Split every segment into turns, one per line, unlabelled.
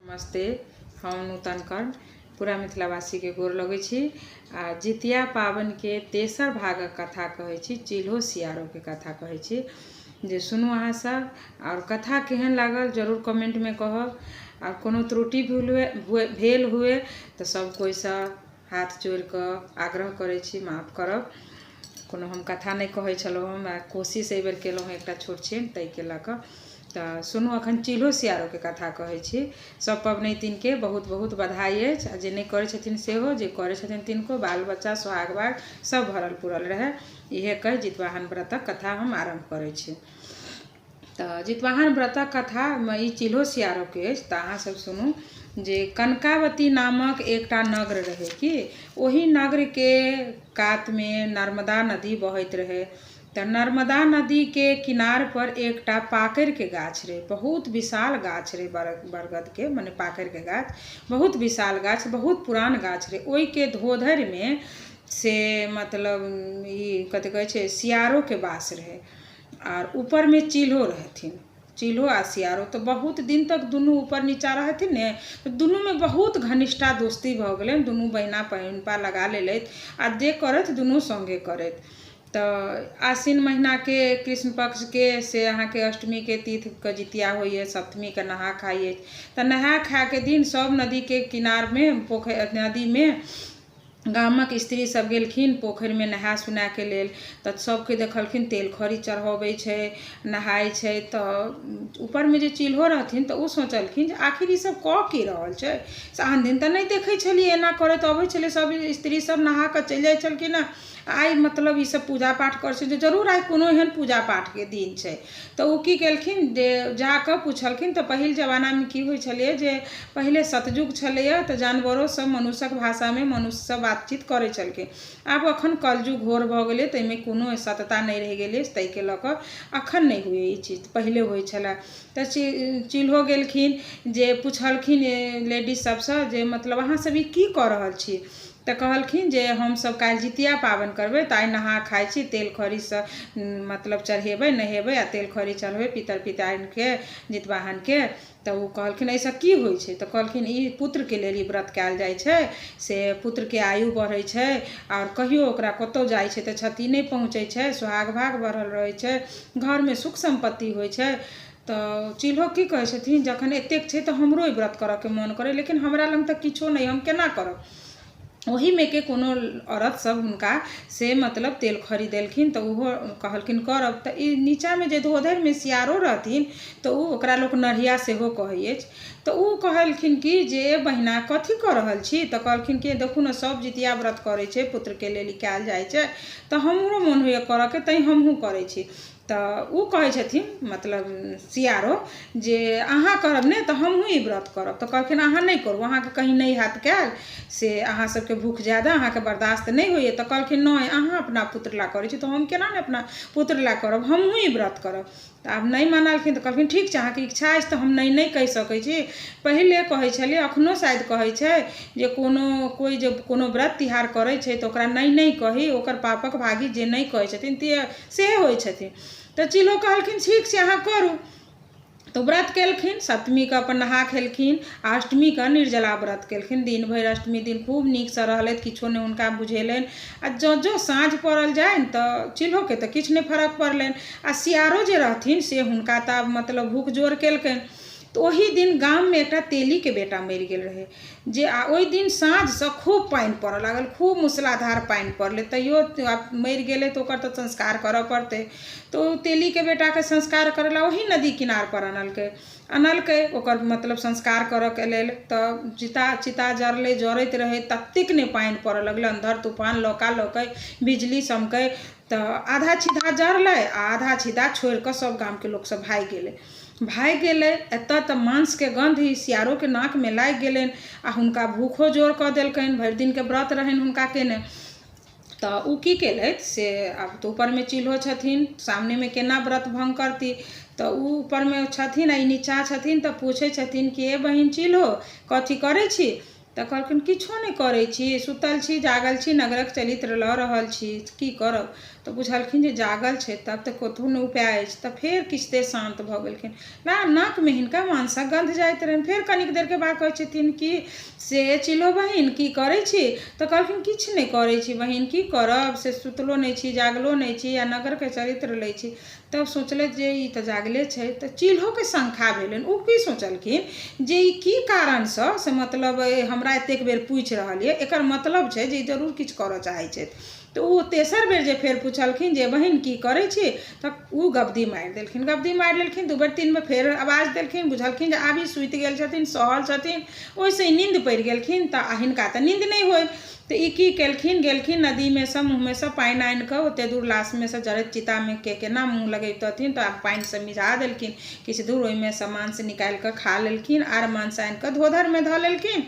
नमस्ते, हम नूतन कर्ण पूरा मिथिलावासीके गोर लगै छी। आ जितिया पाबनिके तेसर भागक कथा कहै छी, चिल्हो सियारोके कथा कहै छी जे सुनू अहाँसभ। आओर कथा केहन लागल जरूर कमेन्टमे कहब। आओर कोनो त्रुटि भेल हुए तऽ सभ कोइसँ हाथ जोड़िकऽ आग्रह करै छी, माफ करब। कोनो हम कथा नहि कहै छलहुँ, हम कोशिश एहिबेर केलहुँ हँ एकटा छोट छिन, ताहिके लऽ कऽ। तऽ सुनू, अखन चिल्हो सियारोके कथा कहै छी। सभ पबनैतिनके बहुत बहुत बधाई अछि, आ जे नहि करै छथिन सेहो, जे करै छथिन तिनको बाल बच्चा सोहाग भाग सभ भरल पुरल रहै, इहे कहि जितवाहन व्रतक कथा हम आरम्भ करै छी। तऽ जितवाहन व्रतक कथामे ई चिल्हो सियारोके अछि। तऽ अहाँसभ सुनू जे कनकावती नामक एकटा नगर रहै कि ओहि नगरके कातमे नर्मदा नदी बहैत रहै। तऽ नर्मदा नदीके किनारपर एकटा पाकड़िके गाछ रहै, बहुत विशाल गाछ रहै, बरगदके मने पाकड़िके गाछ, बहुत विशाल गाछ, बहुत पुरान गाछ रहै। ओहिके धोधरिमे से मतलब ई कथी कहै छै, सियारोके वास रहै, आर ऊपरमे चिल्हो रहथिन। चिल्हो आ सियारो तऽ बहुत दिन तक दुनू ऊपर नीचा रहथिन ने, तऽ दुनूमे बहुत घनिष्ठा दोस्ती भऽ गेलनि। दुनू बहिना बहिनपा लगा लेलथि आ जे करथि दुनू सङ्गे करथि। तऽ आश्विन महिनाके कृष्ण पक्षके से अहाँके अष्टमीके तिथिके जितिया होइए, सप्तमीके नहा खाइ अछि। तऽ नहा खाके दिन सभ नदीके किनारमे, पोखरि नदीमे गामक स्त्री सब गेलखिन पोखरिमे नहाय सोनायके लेल। तऽ सबके देखलखिन तेल खरी चढ़बै छै, नहाय छै। तऽ ऊपरमे जे चिल्हो रहथिन तऽ ओ सोचलखिन जे आखिर ई सब कऽ की रहल छै, से आन दिन तऽ नहि देखै छलियै एना करैत। अबै छलै सब स्त्री सब नहा कऽ चलि जाइ छलखिन हँ, आइ मतलब ई सब पूजा पाठ करै छै, जे जरूर आइ कोनो एहन पूजा पाठके दिन छै। तऽ ओ की केलखिन जे जाकऽ पुछलखिन। तऽ पहिल जमानामे की होइ छलैए जे पहिले सतयुग छलैए, तऽ जानवरो सब मनुष्यक भाषामे मनुष्यसँ बातचीत करै छलखिन। आब अखन कलयुग घोर भऽ गेलै, ताहिमे कोनो सत्यता नहि रहि गेलै, ताहिके लऽ कऽ अखन नहि होइए ई चीज, पहिले होइ छलै। तऽ चिल्हो गेलखिन जे पुछलखिन लेडीज सबसँ जे मतलब अहाँ सब ई की कऽ रहल छी? तऽ कहलखिन जे हमसभ काल्हि जितिया पाबनि करबै, तऽ आइ नहा खाइ छी, तेल खरीसँ मतलब चढ़ेबै, नहेबै आ तेल खरी चढ़ेबै पितर पिताइनके, जितवाहनके। तऽ ओ कहलखिन एहिसँ की होइ छै? तऽ कहलखिन ई पुत्रके लेल ई व्रत कयल जाइ छै, से पुत्रके आयु बढ़ै छै, आओर कहियो ओकरा कतहु जाइ छै तऽ क्षति नहि पहुँचै छै, सोहाग भाग बढ़ल रहै छै, घरमे सुख सम्पत्ति होइ छै। तऽ चिल्हो की कहै छथिन, जखन एतेक छै तऽ हमरो ई व्रत करऽके मोन करै, लेकिन हमरा लग तऽ किछो नहि, हम केना करब? ओहीमे के कोनो औरत सब हुनका से मतलब तेल खरी देलखिन, तऽ ओहो कहलखिन करब। तऽ ई नीचाँमे जे धोधरिमे सियारो रहथिन, तऽ ओ ओकरा लोक नढ़िया सेहो कहै अछि, तऽ ओ कहलखिन कि जे बहिना कथी कऽ रहल छी? तऽ कहलखिन कि देखू ने, सब जितिया व्रत करै छै, पुत्रके लेल ई कयल जाइ छै, तऽ हमरो मोन होइए करऽके, तैँ हमहूँ करै छी। तऽ ओ कहै छथिन मतलब सियारो जे अहाँ करब ने तऽ हमहूँ ई व्रत करब। तऽ कहलखिन अहाँ नहि करू, अहाँके कहीं नहि हैत कयल, से अहाँ सबके भूख ज्यादा अहाँके बर्दाश्त नहि होइए। तऽ कहलखिन नहि, अहाँ अपना पुत्र ला करै छी तऽ हम केना नहि अपना पुत्र ला करब, हमहूँ ई व्रत करब। तऽ आब नहि मानलखिन, तऽ कहलखिन ठीक छै, अहाँके इच्छा अछि तऽ हम नहि नहि कहि सकै छी। पहिले कहै छलियै, अखनो शायद कहै छै जे कोनो कोइ जे कोनो व्रत तिहार करै छै तऽ ओकरा नहि नहि कही, ओकर पापक भागी जे नहि कहै छथिन से होइ छथिन। तऽ चिल्हो कहलखिन ठीक छै, अहाँ करू। तऽ व्रत केलखिन, सप्तमीके अपन नहा खेलखिन आ अष्टमीके निर्जला व्रत केलखिन। दिन भरि अष्टमी दिन खूब नीकसँ रहलथि, किछो नहि हुनका बुझेलनि। आ जँ जँ साँझ पड़ल जानि तऽ चिल्होके तऽ किछु नहि फरक पड़लनि, आ सियारो जे रहथिन से हुनका तऽ आब मतलब भूख जोर केलकनि। तऽ ओही दिन गाममे एकटा तेलीके बेटा मरि गेल रहै जे, आ ओहि दिन साँझसँ खूब पानि पड़ऽ लागल, खूब मूसलाधार पानि पड़लै। तैयो आब मरि गेलै तऽ ओकर तऽ संस्कार करऽ पड़तै। तऽ ओ तेलीके बेटाके संस्कार करै लए ओही नदी किनारपर अनलकै, अनलकै ओकर मतलब संस्कार करऽके लेल। तऽ चिता चिता जरलै, जरैत रहै, ततेक नहि पानि पड़ऽ लगलै, अन्धर तूफान लौका लौकै, बिजली चमकै, तऽ आधा छिधा जरलै आ आधा छिधा छोड़ि कऽ सभ गामके लोकसभ भागि गेलै, भागि गेलै। एतऽ तऽ मांसके गन्ध ई सियारोके नाकमे लागि गेलनि आ हुनका भूखो जोर कऽ देलकनि, भरि दिनके व्रत रहनि हुनका केने। तऽ ओ की केलथि से आब तऽ ऊपरमे चिल्हो छथिन सामनेमे, केना व्रत भङ्ग करती? तऽ ओ ऊपरमे छथिन आ ई नीचाँ छथिन, तऽ पूछै छथिन कि ए बहिन चिल्हो, कथी करै छी? तऽ कहलखिन किछो नहि करै छी, सुतल छी, जागल छी, नगरक चरित्र लऽ रहल छी, की करब? तऽ बुझलखिन जे जागल छै तब तऽ कतहु नहि उपाय अछि। तऽ फेर किछु देर शान्त भऽ गेलखिन। नाकमे हिनका मांसक गन्ध जाइत रहनि। फेर कनिक देरके बाद कहै छथिन कि से चिल्हो बहिन की करै छी? तऽ कहलखिन किछु नहि करै छी बहिन, की करब, से सुतलो नहि छी, जागलो नहि छी आ नगरके चरित्र लै छी। तब सोचलथि जे ई तऽ जागले छै। तऽ चिल्होके शंका भेलनि। ओ की सोचलखिन जे ई की कारणसँ से मतलब हमरा एतेक बेर पूछि रहल यऽ, एकर मतलब छै जे ई जरूर किछु करऽ चाहै छथि। तऽ ओ तेसर बेर जे फेर पुछलखिन जे बहिन की करै छी, तऽ ओ गबदी मारि देलखिन। गबदी मारि लेलखिन, 2 बेर 3 बेर फेर आवाज देलखिन। बुझलखिन जे आब ई सुति गेल छथिन, सहल छथिन, ओहिसँ ई नीन्द पड़ि गेलखिन। तऽ हिनका तऽ नीन्द नहि होइ। तऽ ई की केलखिन, गेलखिन नदीमे सँ मुँहमे सँ पानि आनि कऽ ओतेक दूर लाशमे सँ जरैत चितामे के केना मुँह लगैतथिन, तऽ आब पानिसँ मिझा देलखिन किछु दूर, ओहिमे सँ मांस निकालि कऽ खा लेलखिन आर मांस आनि कऽ धोधरिमे धऽ लेलखिन।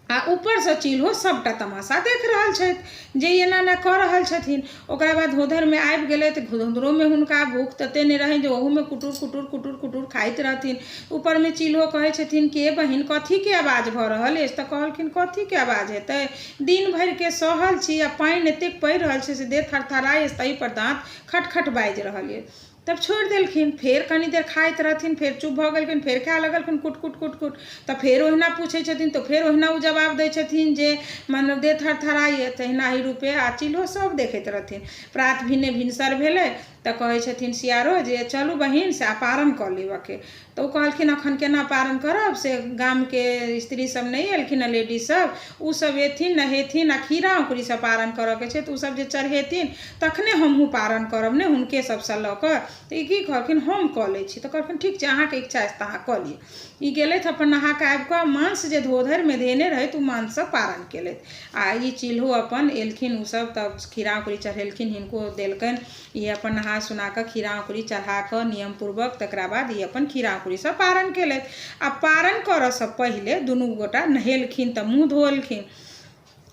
आ ऊपरसँ चिल्हो सभटा तमाशा देख रहल छथि जे एना एना कऽ रहल छथिन। ओकरा बाद धोधरिमे आबि गेलै तऽ धोधरोमे हुनका भूख ततेक नहि रहनि जे ओहूमे कुटुर कुटुर कुटुर कुटुर खाइत रहथिन। ऊपरमे चिल्हो कहै छथिन कि हे बहिन कथीके आवाज भऽ रहल अछि? तऽ कहलखिन कथीके आवाज हेतै, दिन भरिके सहल छी आ पानि एतेक पड़ि रहल छै से देह थरथराइ अछि, ताहिपर दाँत खटखट बाजि रहल अछि। तब छोड़ि देलखिन। फेर कनि देर खाइत रहथिन, फेर चुप भऽ गेलखिन, फेर खाय लगलखिन कुट कुट कुट कुट। तऽ फेर ओहिना पूछै छथिन तऽ फेर ओहिना ओ जवाब दै छथिन जे मतलब देह थरथराइए। तहिना ही रूपे आ चिल्हो सभ देखैत रहथिन। प्रात भिने भिनसर भेलै तऽ कहै छथिन सियारो जे चलू बहिन से पारण कऽ लेबऽके। तऽ ओ कहलखिन एखन केना पारण करब, से गामके स्त्री सब नहि एलखिन हँ, लेडीज सब, ओ सब एथिन नहेथिन आ खीरा औंकुरीसँ पारण करऽके छै, तऽ ओ सब जे चढ़ेथिन तखने हमहूँ पारण करब ने हुनके सबसँ लऽ कऽ। तऽ ई की कहलखिन हम कऽ लै छी। तऽ कहलखिन ठीक छै, अहाँके इच्छा अछि तऽ अहाँ कऽ लिअ। ई गेलथि अपन नहा कऽ आबि कऽ मांस जे धोधरिमे धेने रहथि ओ मांससँ पारण केलथि। आ ई चिल्हो अपन एलखिन ओसभ तब खीरा औंकुरी चढ़ेलखिन, हिनको देलकनि। ई अपन नहा सुना कऽ खीरा औंकुरी चढ़ा कऽ नियमपूर्वक तकरा बाद ई अपन खीरा औंकुरीसँ पारण केलथि। आ पारण करऽसँ पहिले दुनू गोटा नहेलखिन तऽ मुँह धोलखिन।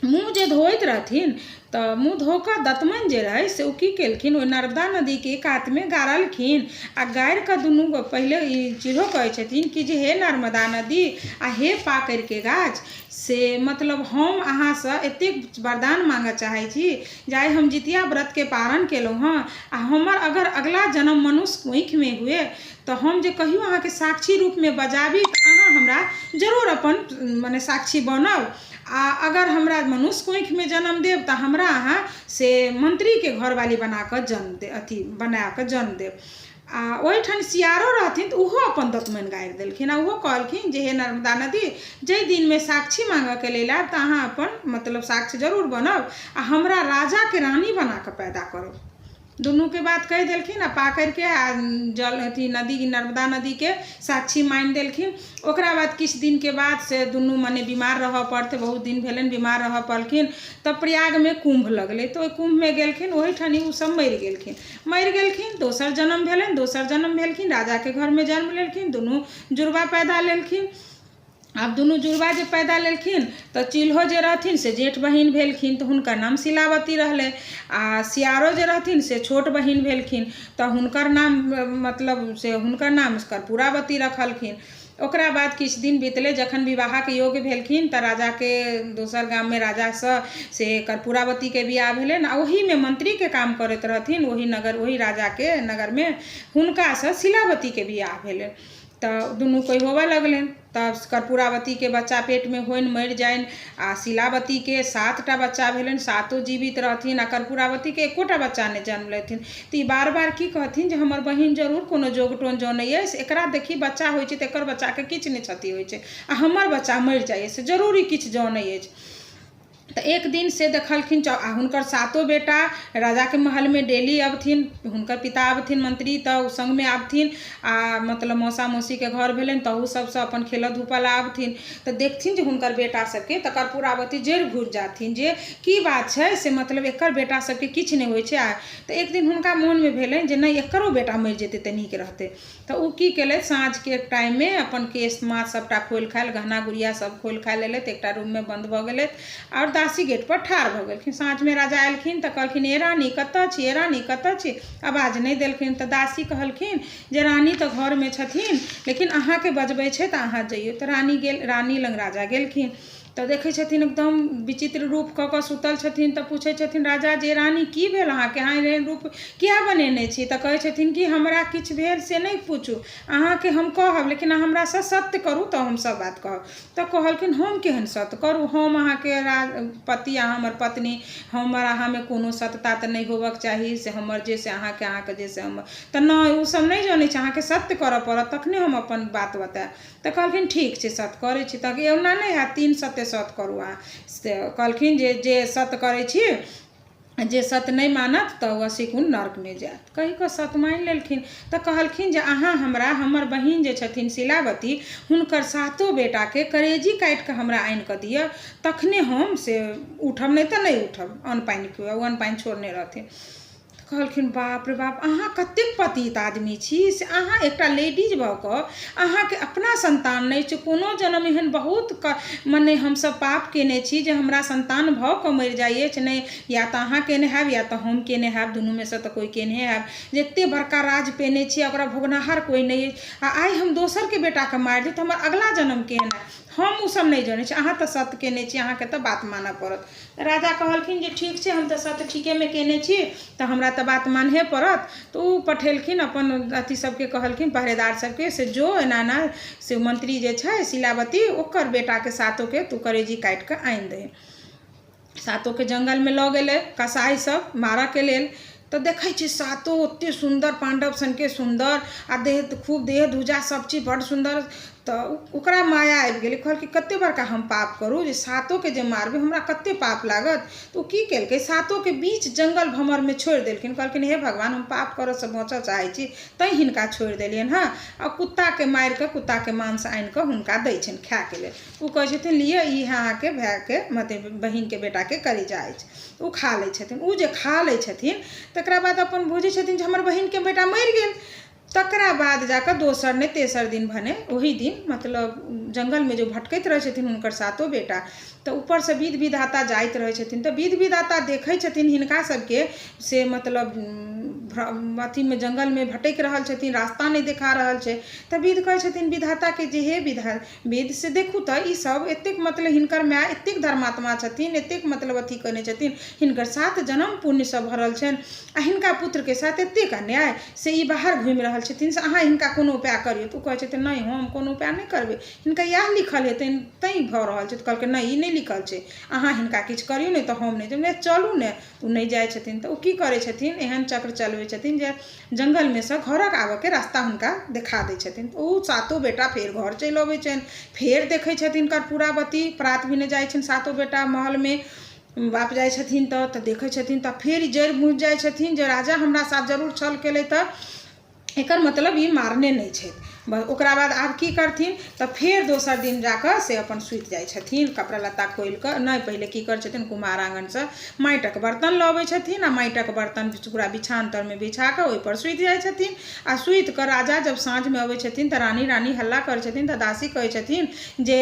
मुँह जे धोइत रहथिन तऽ मुँह धो कऽ दतमनि जे रहै से ओ की केलखिन, ओहि नर्मदा नदीके कातमे गाड़लखिन। आ गाड़ि कऽ दुनू गो पहिले ई चिल्हो कहै छथिन कि जे हे नर्मदा नदी आ हे पाकड़िके गाछ, से मतलब हम अहाँसँ एतेक वरदान माँगऽ चाहै छी जे आइ हम जितिया व्रतके पारण केलहुँ हँ आ हमर अगर अगिला जन्म मनुष्य कोखिमे हुए तऽ हम जे कहियो अहाँके साक्षी रूपमे बजाबी तऽ अहाँ हमरा जरूर अपन मने साक्षी बनब। आ अगर हमरा मनुष्य कोखिमे जन्म देब तऽ हमरा अहाँ से मन्त्रीके घरवाली बना कऽ जन्म देब, अथी बना कऽ जन्म देब। आ ओहिठाम सियारो रहथिन तऽ ओहो अपन दतमनि गाड़ि देलखिन आ ओहो कहलखिन जे हे नर्मदा नदी, जाहि दिनमे साक्षी माँगऽके लेल आयब तऽ अहाँ अपन मतलब साक्ष्य जरूर बनब आ हमरा राजाके रानी बना कऽ पैदा करब। दुनूके बात कहि देलखिन आ पाकड़िके आ जल अथी नदी नर्मदा नदीके साक्षी मानि देलखिन। ओकरा बाद किछु दिनके बाद से दुनू मने बीमार रहऽ पड़तै, बहुत दिन भेलनि बीमार रहऽ पड़लखिन। तब प्रयागमे कुम्भ लगलै तऽ ओहि कुम्भमे गेलखिन, ओहिठाम ओ सब मरि गेलखिन। मरि गेलखिन, दोसर जन्म भेलनि, दोसर जन्म भेलखिन, राजाके घरमे जन्म लेलखिन, दुनू जुड़वा पैदा लेलखिन। आब दुनू जुड़वा जे पैदा लेलखिन तऽ चिल्हो जे रहथिन से जेठ बहिन भेलखिन तऽ हुनकर नाम शिलावती रहलै। आ सियारो जे रहथिन से छोट बहिन भेलखिन तऽ हुनकर नाम मतलब से हुनकर नाम कर्पूरावती रखलखिन। ओकरा बाद किछु दिन बितलै, जखन विवाहके योग्य भेलखिन तऽ राजाके दोसर गाममे राजासँ से कर्पूरावतीके बियाह भेलनि। आ ओहीमे मन्त्रीके काम करैत रहथिन ओही नगर ओही राजाके नगरमे हुनकासँ शिलावतीके बियाह भेलनि। तऽ दुनू कोइ होबऽ लगलनि। तब कर्पूरावतीके बच्चा पेटमे होइन, मरि जाइन। आ शिलावतीके 7टा बच्चा भेलनि, सातो जीवित रहथिन आ कर्पूरावतीके एकोटा बच्चा नहि जन्म लेथिन। तऽ ई बार बार की कहथिन जे हमर बहिन जरूर कोनो जोग टोन जनै अछि, एकरा देखी बच्चा होइ छै तऽ एकर बच्चाके किछु नहि क्षति होइ छै आ हमर बच्चा मरि जाइए, से जरूरी किछु जनै अछि। तऽ एक दिन से देखलखिन आ हुनकर सातो बेटा राजाके महलमे डेली अबथिन, हुनकर पिता अबथिन मंत्री तऽ ओ सङ्गमे आबथिन आ मतलब मौसा मौसीके घर भेलनि तहू सबसँ अपन खेलऽ धूपऽ लए आबथिन। तऽ देखथिन जे हुनकर बेटा सबके तऽ कर्पूरावती जड़ि घुरि जाथिन जे की बात छै से मतलब एकर बेटा सबके किछु नहि होइ छै। आ तऽ एक दिन हुनका मोनमे भेलनि जे नहि एकरो बेटा मरि जेतै तऽ नीक रहतै। तऽ ओ की केलथि, साँझके टाइममे अपन केश माथ सभटा खोलि खालि गहना गुड़िया सब खोलि खालि लेलथि, एकटा रूममे बन्द भऽ गेलथि आओर दासी गेटपर ठाढ़ भऽ गेलखिन। साँझमे राजा एलखिन तऽ कहलखिन ए रानी कतऽ छी, ए रानी कतऽ छी? आवाज नहि देलखिन। तऽ दासी कहलखिन जे रानी तऽ घरमे छथिन लेकिन अहाँके बजबै छै तऽ अहाँ जइयौ। तऽ रानी गेल, रानी लग राजा गेलखिन। तऽ देखै छथिन एकदम विचित्र रूप कऽ कऽ सुतल छथिन। तऽ पूछै छथिन राजा जे रानी की भेल अहाँके, अहाँ एहन रूप किया बनेने छी? तऽ कहै छथिन कि हमरा किछु भेल से नहि पूछू, अहाँके हम कहब, लेकिन अहाँ हमरासँ सत्य करू तऽ हम सब बात कहब। तऽ कहलखिन हम केहन सत्य करू, हम अहाँके पति, अहाँ हमर पत्नी, हमर अहाँमे कोनो सत्यता तऽ नहि होबक चाही, से हमर जे से अहाँके, अहाँके जे से हमर। तऽ नहि, ओ सब नहि जनै छै, अहाँके सत्य करऽ पड़त तखने हम अपन बात बतायब। तऽ कहलखिन ठीक छै, सत्य करै छी। तऽ एना नहि हैत, 3 सत्य सत्य करू अहाँ। से कहलखिन जे जे सत्य करै छी, जे सत्य नहि मानत तऽ ओ 80 गुण नर्कमे जायत। कहि कऽ सत्य मानि लेलखिन। तऽ कहलखिन जे अहाँ हमरा हमर बहिन जे छथिन शीलावती, हुनकर सातो बेटाके करेजी काटि कऽ हमरा आनि कऽ दिअ, तखने हम से उठब, नहि तऽ नहि उठब। अन्न पानि, ओ अन्न पानि छोड़ने रहथिन। कहलखिन बाप रे बाप, अहाँ कतेक पतित आदमी छी, से अहाँ एकटा लेडीज भऽ कऽ अहाँके अपना सन्तान नहि छै। कोनो जन्म एहन बहुत मने हमसभ पाप केने छी जे हमरा सन्तान भऽ कऽ मरि जाइ अछि। नहि या तऽ अहाँ केने हैब या तऽ हम केने हैब, दुनूमे सँ तऽ कोइ केने हैब, जे एतेक बड़का राज पेने छी आ ओकरा भोगनाहार कोइ नहि अछि, आ आइ हम दोसरके बेटाके मारि दी तऽ हमर अगिला जन्म केहन हैत? हम ओसभ नहि जनै छी, अहाँ तऽ सत्य केने छी, अहाँके तऽ बात मानऽ पड़त। राजा कहलखिन जे ठीक छै, हम तऽ सत्य ठीकेमे केने छी, तऽ हमरा तऽ बात मानहे पड़त। तऽ ओ पठेलखिन अपन अथी सबके, कहलखिन पहरेदार सबके से जो एना एना से मंत्री जे छै शीलावती, ओकर बेटाके सातोके तू करेजी काटि कऽ आनि दही। सातोके जङ्गलमे लऽ गेलै कसाइ सब मारऽके लेल। तऽ देखै छी सातो ओते सुन्दर, पाण्डव सनके सुन्दर, आ देह खूब देह धुजा सब चीज बड्ड सुन्दर। तऽ ओकरा माया आबि गेलै। कहलकै कते बड़का हम पाप करू जे सातोके जे मारबै हमरा कते पाप लागत। तऽ ओ की केलकै, सातोके बीच जङ्गल भ्रमरमे छोड़ि देलखिन। कहलखिन हे भगवान, हम पाप करऽसँ बचऽ चाहै छी, तैँ हिनका छोड़ि देलियनि हँ। आ कुत्ताके मारि कऽ कुत्ताके मांस आनि कऽ हुनका दै छनि खायके लेल। ओ कहै छथिन लिअ, ई अहाँके भायके मतलब बहिनके बेटाके करेजा अछि। ओ खा लै छथिन। ओ जे खा लै छथिन तकरा बाद अपन बुझै छथिन जे हमर बहिनके बेटा मरि गेल। तकरा बाद जाकऽ दोसर नहि तेसर दिन भने ओही दिन मतलब जङ्गलमे जे भटकैत रहै छथिन हुनकर सातो बेटा, तऽ ऊपरसँ विध विधाता जाइत रहै छथिन। तऽ विध विधाता देखै छथिन हिनका सबके से मतलब अथीमे जङ्गलमे भटकि रहल छथिन, रास्ता नहि देखा रहल छै। तऽ विध कहै छथिन विधाताके जे हे विधा विध, से देखू तऽ ई सब एतेक मतलब हिनकर माय एतेक धर्मात्मा छथिन, एतेक मतलब अथी कयने छथिन, हिनकर सात जन्म पुण्यसँ भरल छनि, आ हिनका पुत्रके साथ एतेक अन्याय, से ई बाहर घुमि रहल छथिन, से अहाँ हिनका कोनो उपाय करियौ। तऽ ओ कहै छथिन नहि, हम कोनो उपाय नहि करबै, हिनका इएह लिखल हेतनि तैँ भऽ रहल छै। तऽ कहलकै नहि, ई नहि लिखल छै, अहाँ हिनका किछु करियौ, नहि तऽ हम नहि चलू ने। ओ नहि जाइ छथिन। तऽ ओ की करै छथिन, एहन चक्र चलबै छथिन जे जङ्गलमे सँ घरक आबऽके रास्ता हुनका देखा दै छथिन। तऽ ओ सातो बेटा फेर घर चलि अबै छनि। फेर देखै छथिन कर्पूरावती, प्रात भेने जाइ छनि सातो बेटा महलमे, बाप जाइ छथिन तऽ देखै छथिन, तऽ फेर जड़ि बुझि जाइ छथिन जे राजा हमरा साथ जरूर छल केलै, तऽ एकर मतलब ई मारने नहि छथि। ओकरा बाद आब की करथिन? तऽ फेर दोसर दिन जाकऽ से अपन सुति जाइ छथिन कपड़ा लत्ता खोलि कऽ। नहि, पहिले की करै छथिन, कुम्हार आङ्गनसँ माटिक बर्तन लऽ अबै छथिन आ माटिक बर्तन पूरा बिछान तरमे बिछा कऽ ओहिपर सुति जाइ छथिन। आ सुति कऽ राजा जब साँझमे अबै छथिन तऽ रानी रानी हल्ला करै छथिन। तऽ दासी कहै छथिन जे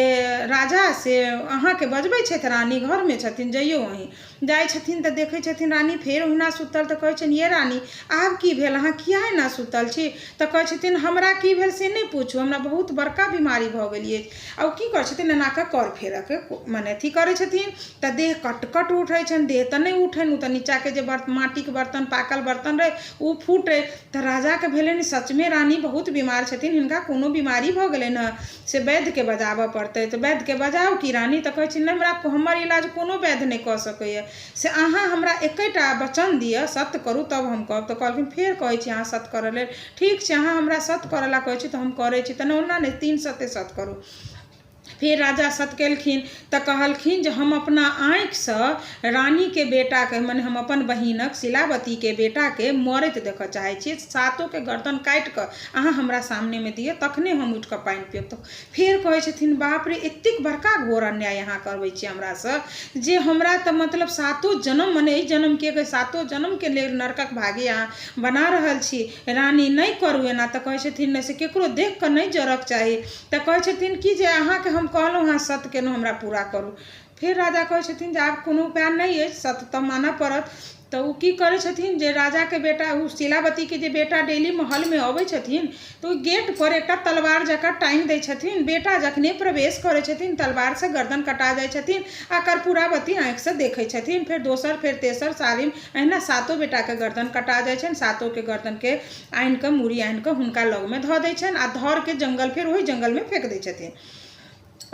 राजा से अहाँके बजबै छथि, रानी घरमे छथिन, जइयौ अहीं। जाइ छथिन तऽ देखै छथिन रानी फेर ओहिना सुतल। तऽ कहै छनि ये रानी, आब की भेल, अहाँ किया एना सुतल छी? तऽ कहै छथिन हमरा की भेल से नहि पूछू, हमरा बहुत बड़का बीमारी भऽ गेल अछि। आ ओ की करै छथिन, एना कऽ कर फेरऽके मने अथी करै छथिन तऽ देह कट कट उठै छनि। देह तऽ नहि उठनि, ओ तऽ नीचाँके जे माटिके बर्तन, पाकल बर्तन रहै, ओ फूटै। तऽ राजाके भेलनि सचमे रानी बहुत बीमार छथिन, हिनका कोनो बीमारी भऽ गेलनि हँ, से वैद्यके बजाबऽ पड़तै। तऽ वैद्यके बजाउ की रानी? तऽ कहै छै नहि, हमरा हमर इलाज कोनो वैद्य नहि कऽ सकैए, से अहाँ हमरा एकेटा वचन दिअ, सत्य करू तब हम कहब। तऽ कहलखिन फेर कहै छी अहाँ सत्य करऽ लेल? ठीक छै, अहाँ हमरा सत्य करऽ लए कहै छी तऽ हम करै छी। तऽ ओना नहि, 3 सत्य सत्य करू। फेर राजा सत्य केलखिन। तऽ कहलखिन जे हम अपना आँखिसँ रानीके बेटाके, मने हम अपन बहिनक शिलावतीके बेटाके मरैत देखऽ चाहै छी, सातोके गर्दन काटि कऽ अहाँ हमरा सामनेमे दिअ, तखने हम उठि कऽ पानि पियब। तऽ फेर कहै छथिन बाप रे, एतेक बड़का घोर अन्याय अहाँ करबै छी हमरासँ जे हमरा तऽ मतलब सातो जन्म, मने एहि जन्मके सातो जन्मके लेल नरकक भागी अहाँ बना रहल छी। रानी, नहि करू एना। तऽ कहै छथिन नहि, से ककरो देख कऽ नहि जरक चाही। तऽ कहै छथिन कि जे अहाँके हम कहलहुँ, अहाँ सत्य केलहुँ, हमरा पूरा करू। फेर राजा कहै छथिन जे आब कोनो उपाय नहि अछि, सत्य तऽ मानऽ पड़त। तऽ ओ की करै छथिन जे राजाके बेटा, ओ शीलावतीके जे बेटा डेली महलमे अबै छथिन, तऽ ओहि गेटपर एकटा तलवार जकाँ टाँगि दै छथिन। बेटा जखने प्रवेश करै छथिन, तलवारसँ गर्दन कटा जाइ छथिन आ कर्पूरावती आँखिसँ देखै छथिन। फेर दोसर, फेर तेसर, चारिम, एहिना सातो बेटाके गर्दन कटा जाइ छनि। सातोके गर्दनके आनिकऽ, मूड़ी आनिकऽ हुनका लगमे धऽ दै छनि आ धरके जङ्गल, फेर ओहि जङ्गलमे फेक दै छथिन।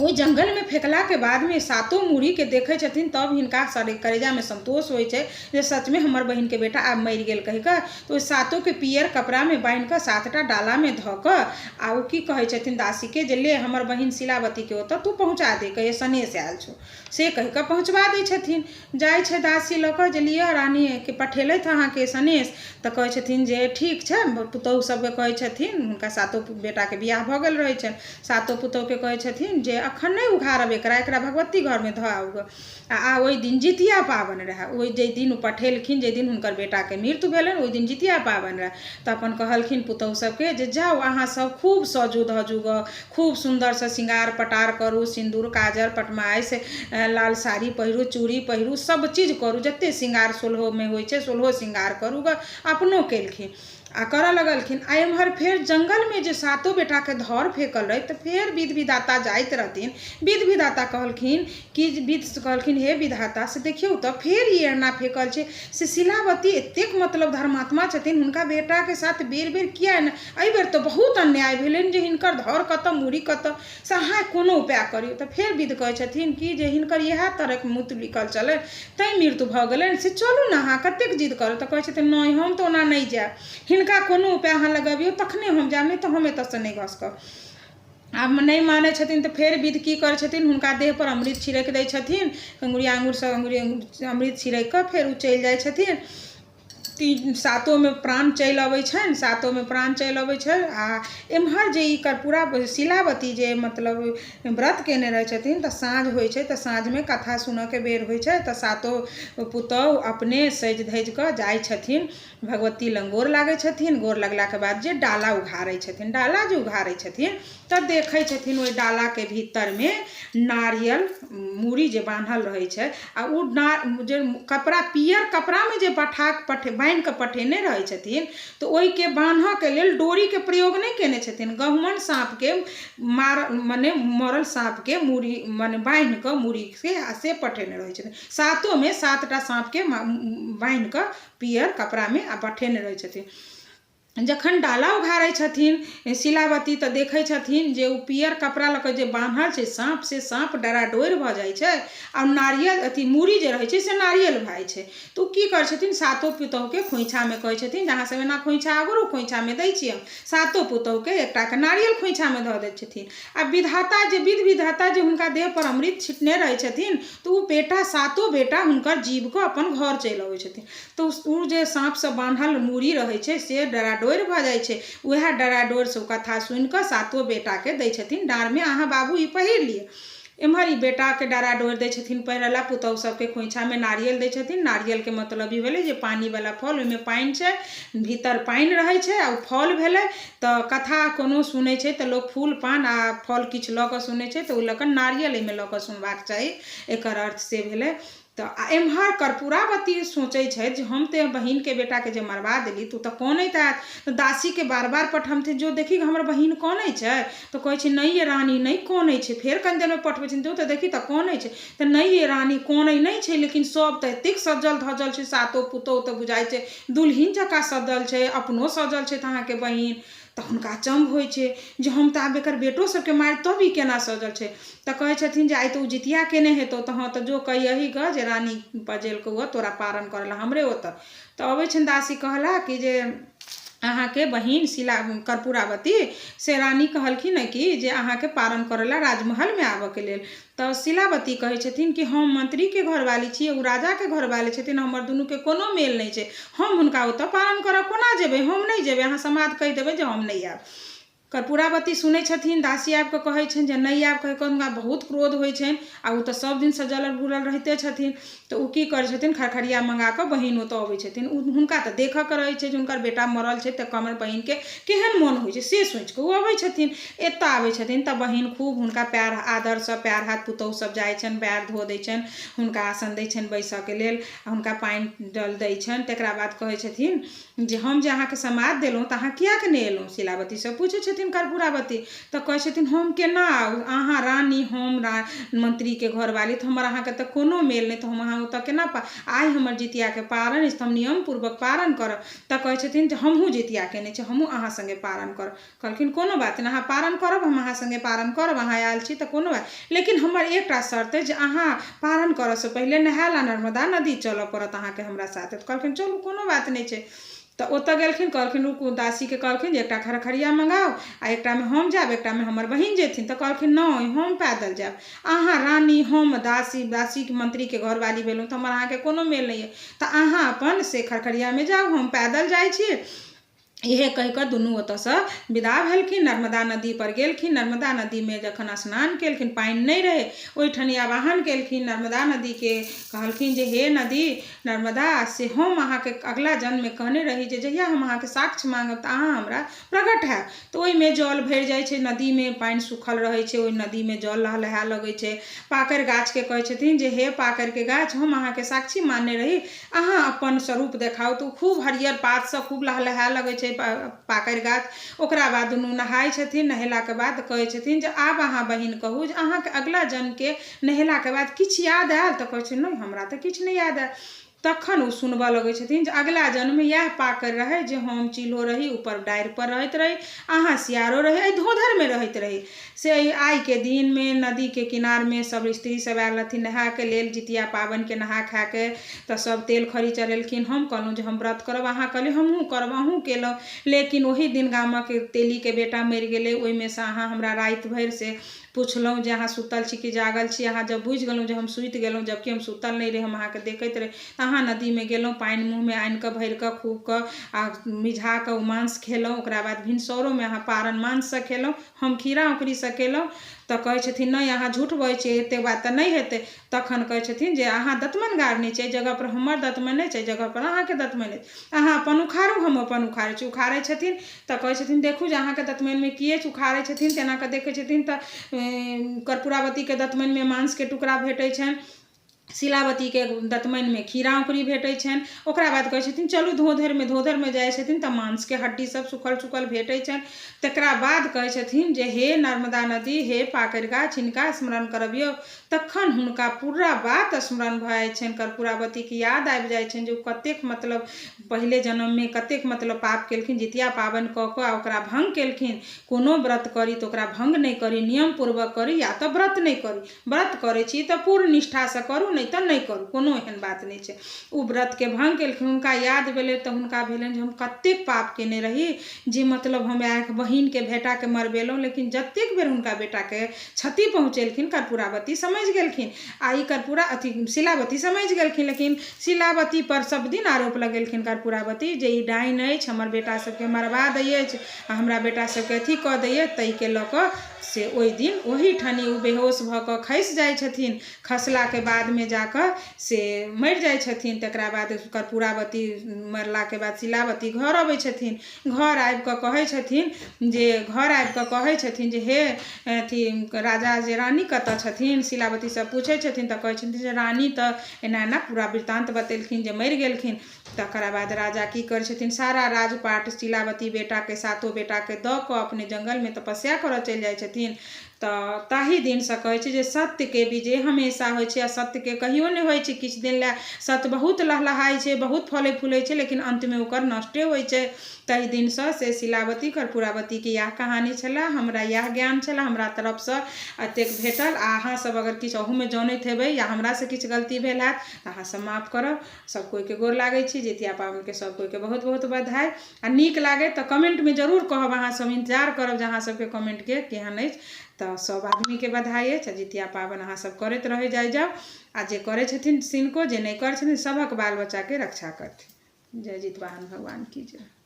ओहि जङ्गलमे फेकलाके बादमे सातो मूड़ीके देखै छथिन, तब हिनका शरीर करेजामे सन्तोष होइ छै जे सचमे हमर बहिनके बेटा आब मरि गेल कहिकऽ। तऽ ओहि सातोके पियर कपड़ामे बान्हिकऽ 7टा डालामे धऽ कऽ आ ओ की कहै छथिन दासीके जे ले हमर बहिन शीलावतीके ओतऽ तू पहुँचा दे, कहिए सनेश आयल छौ, से कहिकऽ पहुँचबा दै छथिन। जाइ छै दासी लऽ कऽ जे लिअ, रानीके पठेलथि अहाँके सनेश। तऽ कहै छथिन जे ठीक छै। पुतहु सबके कहै छथिन, हुनका सातो बेटाके बियाह भऽ गेल रहै छनि, सातो पुतहुके कहै छथिन जे अखन नहि उघारब एकरा, एकरा भगवती घरमे धऽ आउ गऽ। आ ओहि दिन जितिया पाबनि रहए, ओहि जाहि दिन ओ पठेलखिन, जाहि दिन हुनकर बेटाके मृत्यु भेलनि, ओहि दिन जितिया पाबनि रहए। तऽ अपन कहलखिन पुतहु सबके जे जाउ अहाँ सब खूब सजू धजू गऽ, खूब सुन्दरसँ श्रृंगार पटार करू, सिन्दूर काजर पटमाइस, लाल साड़ी पहिरू, चूड़ी पहिरू, सब चीज करू, जते श्रृंगार सोलहोमे होइ छै सोलहो श्रृंगार करू गऽ। अपनो केलखिन आ करऽ लगलखिन। आ एम्हर फेर जङ्गलमे जे सातो बेटाके धर फेकल रहै, तऽ फेर विध विधाता जाइत रहथिन। विध विधाता कहलखिन कि विध कहलखिन, हे विधाता, से देखियौ तऽ फेर ई एना फेकल छै, से शीलावती एतेक मतलब धर्मात्मा छथिन, हुनका बेटाके साथ बेर बेर किया एना, एहि बेर तऽ बहुत अन्याय भेलनि जे हिनकर धर कतऽ, मूड़ी कतऽ, से अहाँ कोनो उपाय करियौ। तऽ फेर विध कहै छथिन कि जे हिनकर इएह तरहक मृत्यु लिखल छलनि तैँ मृत्यु भऽ गेलनि, से चलू ने, अहाँ कतेक जिद करब। तऽ कहै छथिन नहि, हम तऽ ओना नहि जायब, हिनका कोनो उपाय अहाँ लगबियौ तखने हम जायब, नहि तऽ हम एतऽसँ नहि घसकब। आब नहि मानै छथिन तऽ फेर विध की करै छथिन, हुनका देहपर अमृत छिड़कि दै छथिन, अंगुरिया आङ्गुरसँ अंगुरी अमृत छिड़कि कऽ फेर ओ चलि जाइ छथिन। तीन सातोमे प्राण चलि अबै छनि, सातोमे प्राण चलि अबै छै। आ एम्हर जे ई कर्पूरा शीलावती जे मतलब व्रत केने रहै छथिन, तऽ साँझ होइ छै तऽ साँझमे कथा सुनऽके बेर होइ छै, तऽ सातो पुतहु अपने सजि धजि कऽ जाइ छथिन भगवती लग, गोर लागै छथिन। गोर लगलाके बाद जे डाला उघारै छथिन, डाला जे उघारै छथिन तऽ देखै छथिन ओहि डालाके भीतरमे नारियल मूड़ी जे बान्हल रहै छै, आ ओ जे कपड़ा पियर कपड़ामे जे पठा पठे बान्हि कऽ पठेने रहै छथिन, तऽ ओहिके बान्हऽके लेल डोरीके प्रयोग नहि केने छथिन, गहुमन साँपके मार मने मरल साँपके मूड़ी मने बान्हि कऽ मूड़ीके आ से पठेने रहै छथिन। सातोमे 7टा साँपके बान्हि कऽ पियर कपड़ामे आ पठेने रहै छथिन। जखन डाला उघारै छथिन शीलावती तऽ देखै छथिन जे ओ पियर कपड़ा लऽ कऽ जे बान्हल छै साँप, से साँप डराडोरि भऽ जाइ छै आ नारियल अथी मूड़ी जे रहै छै से नारियल भऽ जाइ छै। तऽ ओ की करै छथिन, सातो पुतहुके खोँइछामे कहै छथिन जे अहाँ सब एना खोँइछा अगोरू, खोँइछामे दै छी हम। सातो पुतहुके एकटाके नारियल खोँइछामे धऽ दै छथिन। आ विधाता जे विध विधाता जे हुनका देहपर अमृत छिटने रहै छथिन, तऽ ओ बेटा सातो बेटा हुनकर जीव कऽ अपन घर चलि अबै छथिन। तऽ ओ जे साँपसँ बान्हल मूड़ी रहै छै से डराडोरि भऽ जाइ छै। उएह डराडोरिसँ ओ कथा सुनि कऽ सातो बेटाके दै छथिन डाँरमे, अहाँ बाबू ई पहिर लिअ। एम्हर ई बेटाके डराडोरि दै छथिन पहिरऽ लए, पुतहु सबके खोँइछामे नारियल दै छथिन। नारियलके मतलब ई भेलै जे पानिवला फल, ओहिमे पानि छै, भीतर पानि रहै छै आ ओ फल भेलै। तऽ कथा कोनो सुनै छै तऽ लोक फूल पान आ फल किछु लऽ कऽ सुनै छै, तऽ ओ लऽ कऽ नारियल एहिमे लऽ कऽ सुनबाक चाही, एकर अर्थ से भेलै। तऽ आ एम्हर कर्पूरावती सोचै छथि जे हम तऽ बहिनके बेटाके जे मरबा देली तऽ ओ तऽ कनैत हैत। तऽ दासीके बार बार पठमथिन, जो देखी हमर बहिन कनै छै। तऽ कहै छै नहि ये रानी, नहि कनै छै। फेर कनि देरमे पठबै छथिन, जो तऽ देखी तऽ कनै छै। तऽ नहि ये रानी, कनै नहि छै, लेकिन सब तऽ एतेक सजल धजल छै, सातो पुतोहु तऽ बुझाइ छै दुल्हिन जकाँ सजल छै, अपनो सजल छै तऽ अहाँके बहिन। तऽ हुनका अचम्भ होइ छै जे हम तऽ आब एकर बेटो सबके मारि तब ई केना सजल छै। तऽ कहै छथिन जे आइ तऽ ओ जितिया केने हेतौ। तऽ हँ, तऽ जो कहियही गऽ जे रानी बजेलकौ हँ तोरा पारण करै लए हमरे ओतऽ। तऽ अबै छनि दासी, कहला कि जे अहाँके बहिन शिला कर्पूरावती से रानी कहलखिन हँ कि जे अहाँके पारण करै लए राजमहलमे आबऽके लेल। तऽ शिलावती कहै छथिन कि हम मंत्रीके घरवाली छी, ओ राजाके घरवाली छथिन, हमर दुनूके कोनो मेल नहि छै, हम हुनका ओतऽ पारण करऽ कोना जेबै? हम नहि जेबै, अहाँ समाद कहि देबै जे हम नहि आयब। कर्पूरावती सुनै छथिन, दासी आबि कऽ कहै छनि जे नहि आयब कहि कऽ हुनका बहुत क्रोध होइ छनि आ ओ तऽ सभ दिनसँ जलल भूरल रहिते छथिन। तऽ ओ की करै छथिन, खरखरिया मँगा कऽ बहिन ओतऽ अबै छथिन। हुनका तऽ देखऽके रहै छै जे हुनकर बेटा मरल छै, तऽ हमर बहिनके केहन मोन होइ छै से सोचि कऽ ओ अबै छथिन। एतऽ आबै छथिन तऽ बहिन खूब हुनका प्यार आदरसँ पएर हाथ, पुतहु सब जाइ छनि, पएर धो दै छनि, हुनका आसन दै छनि बैसऽके लेल आ हुनका पानि जल दै छनि। तकरा बाद कहै छथिन जे हम जे अहाँके समाद देलहुँ तऽ अहाँ किएक नहि एलहुँ? शीलावतीसँ पूछै छथिन कर्पूरावती। तऽ कहै छथिन हम केना आउ, अहाँ रानी, हम मन्त्रीके घरवाली, तऽ हमर अहाँके तऽ कोनो मेल नहि, तऽ हम अहाँ ओतऽ केना आइ हमर जितियाके पारण अछि, तऽ हम नियमपूर्वक पारण करब। तऽ कहै छथिन जे हमहूँ जितिया केने छी, हमहूँ अहाँ सङ्गे पारण करब। कहलखिन कोनो बात नहि, अहाँ पारण करब, हम अहाँ सङ्गे पारण करब, अहाँ आयल छी तऽ कोनो बात, लेकिन हमर एकटा शर्त अछि जे अहाँ पारण करऽसँ पहिले नहाय लए नर्मदा नदी चलऽ पड़त अहाँके हमरा साथे। तऽ कहलखिन चलू, कोनो बात नहि छै। तऽ ओतऽ गेलखिन, कहलखिन रुकू, दासीके कहलखिन जे एकटा खरखरिया मङ्गाउ आ एकटामे हम जायब, एकटामे हमर बहिन जेथिन। तऽ कहलखिन नहि, हम पैदल जायब, अहाँ रानी, हम दासी, दासीके मन्त्रीके घरवाली भेलहुँ, तऽ हमर अहाँके कोनो मेल नहि अइ, तऽ अहाँ अपन से खरखरियामे जाउ, हम पैदल जाइ छी। इहे कहि कऽ दुनू ओतऽसँ विदा भेलखिन। नर्मदा नदीपर गेलखिन। नर्मदा नदीमे जखन स्नान केलखिन, पानि नहि रहै, ओहिठनी आवाहन केलखिन नर्मदा नदीके। कहलखिन जे हे नदी नर्मदा, से हम अहाँके अगिला जन्ममे कहने रही जे जहिया हम अहाँके साक्ष्य माँगब तऽ अहाँ हमरा प्रकट हैब। तऽ ओहिमे जल भरि जाइ छै नदीमे, पानि सूखल रहै छै, ओहि नदीमे जल लहलहाए लगै छै। पाकड़ि गाछके कहै छथिन जे हे पाकड़िके गाछ, हम अहाँके साक्षी मानने रही, अहाँ अपन स्वरूप देखाउ। तऽ ओ खूब हरियर पातसँ खूब लहलहाए लगै छै पाकड़ि गाछ। ओकरा बाद दुनू नहाइ छथिन। नहेलाके बाद कहै छथिन जे आब अहाँ बहिन कहू जे अहाँके अगिला जन्मके नहेलाके बाद किछु याद आयल? तऽ कहै छै नहि, हमरा तऽ किछु नहि याद आयल। तखन ओ सुनबऽ लगै छथिन जे अगिला जन्ममे इएह पाकड़ि रहै जे हम चिल्हो रही, ऊपर डारिपर रहैत रही, अहाँ सियारो रही, एहि धोधरिमे रहैत रही। से आइके दिनमे नदीके किनारमे सब स्त्री सब आयल रहथिन नहायके लेल, जितिया पाबनिके नहा खाके, तऽ सब तेल खरी चढ़ेलखिन। हम कहलहुँ जे हम व्रत करब, अहाँ कहलियै हमहूँ करब, अहूँ केलहुँ, लेकिन ओही दिन गामक तेलीके बेटा मरि गेलै। ओहिमे सँ अहाँ हमरा राति भरि से पुछलहुँ जे अहाँ सुतल छी कि जागल छी। अहाँ जब बुझि गेलहुँ जे हम सुति गेलहुँ, जबकि हम सुतल नहि रही, हम अहाँके देखैत रही, तऽ अहाँ नदीमे गेलहुँ, पानि मुँहमे आनिकऽ भरिकऽ खूबके आ मिझाकऽ ओ मांस खेलहुँ। ओकरा बाद भिनसरोमे अहाँ पारन मांससँ खेलहुँ, हम खीरा औंकुरीसँ केलहुँ। तऽ कहै छथिन नहि, अहाँ झूठ बजै छियै, एतेक बात तऽ नहि हेतै। तखन कहै छथिन जे अहाँ दतमनि गाड़ने छियै, एहि जगहपर हमर दतमनि अछि, एहि जगहपर अहाँके दतमनि अछि, अहाँ अपन उखाड़ू, हम अपन उखाड़ै छी। उखाड़ै छथिन तऽ कहै छथिन देखू जे अहाँके दतमनिमे की अछि। उखाड़ै छथिन तऽ एना कऽ देखै छथिन तऽ कर्पूरावतीके दतमनिमे मांसके टुकड़ा भेटै छनि, शीलावतीके दतमनिमे खीरा औंकुरी भेटै छनि। ओकरा बाद कहै छथिन चलू धोधरिमे। धोधरिमे जाइ छथिन तऽ मांसके हड्डी सब सुखल सुखल भेटै छनि। तकरा बाद कहै छथिन जे हे नर्मदा नदी, हे पाकड़ि गाछ, हिनका स्मरण करबियौ। तखन हुनका पूरा बात स्मरण भऽ जाइ छनि, कर्पूरावतीके याद आबि जाइ छनि जे ओ कतेक मतलब पहिले जन्ममे कतेक मतलब पाप केलखिन, जितिया पाबनि कऽ कऽ आ ओकरा भङ्ग केलखिन। कोनो व्रत करी तऽ ओकरा भङ्ग नहि करी, नियमपूर्वक करी या तऽ व्रत नहि करी। व्रत करै छी तऽ पूर्ण निष्ठासँ करू, नहि तऽ नहि करू, कोनो एहन बात नहि छै। ओ व्रतके भङ्ग केलखिन, हुनका याद भेलै तऽ हुनका भेलनि जे हम कतेक पाप केने रही जे मतलब हम आइ बहिनके बेटाके मरबेलहुँ। लेकिन जतेक बेर हुनका बेटाके क्षति पहुँचेलखिन, कर्पूरावती समझि गेलखिन आ ई कर्पूरा अथी शीलावती समझि गेलखिन, लेकिन शीलावती पर सब दिन आरोप लगेलखिन कर्पूरावती जे ई डाइन अछि, हमर बेटा सबके मरबा दै अछि आ हमरा बेटा सबके अथी कऽ दै अछि। ताहिके लऽ कऽ से ओहि दिन ओहीठनी ओ बेहोश भऽ कऽ खसि जाइ छथिन। खसलाके बादमे जाकऽ से मरि जाइ छथिन। तकरा बाद कर्पूरावती मरलाके बाद शीलावती घर अबै छथिन। घर आबि कऽ कहै छथिन जे घर आबि कऽ कहै छथिन जे हे अथी राजा, जे रानी कतऽ छथिन? शीलावती सब पूछै छथिन। तऽ कहै छथिन जे रानी तऽ एना एना पूरा वृत्तान्त बतेलखिन जे मरि गेलखिन। तकरा बाद राजा की करै छथिन, सारा राजपाट शीलावती बेटाके, सातो बेटाके दऽ कऽ अपने जङ्गलमे तपस्या करऽ चलि जाइ छथिन। तऽ ताहि दिनसँ कहै छै जे सत्यके विजय हमेशा होइ छै, असत्यके कहियो नहि होइ छै। किछु दिन लए सत्य बहुत लहलहाइ छै, बहुत फलै फूलै छै, लेकिन अन्तमे ओकर नष्टे होइ छै। ताहि दिनसँ से शीलावती कर्पूरावतीके इएह कहानी छलए। हमरा इएह ज्ञान छलए, हमरा तरफसँ एतेक भेटल। आ अहाँसभ अगर किछु अहूमे जनैत हेबै या हमरासँ किछु गलती भेल हैत तऽ अहाँसभ माफ करब। सभ कोइके गोर लागै छी। जितिया पाबनिके सभ कोइके बहुत बहुत बधाई। आ नीक लागै तऽ कमेन्टमे जरूर कहब अहाँसभ, इन्तजार करब जे अहाँसभके कमेन्टके केहन अछि। तऽ सभ आदमीके बधाई अछि आ जितिया पाबनि अहाँसभ करैत रहै जाइ जाउ। आ जे करै छथिन सिनको, जे नहि करै छथिन, सभक बाल बच्चाके रक्षा करथिन। जय जितवाहन भगवान की जय।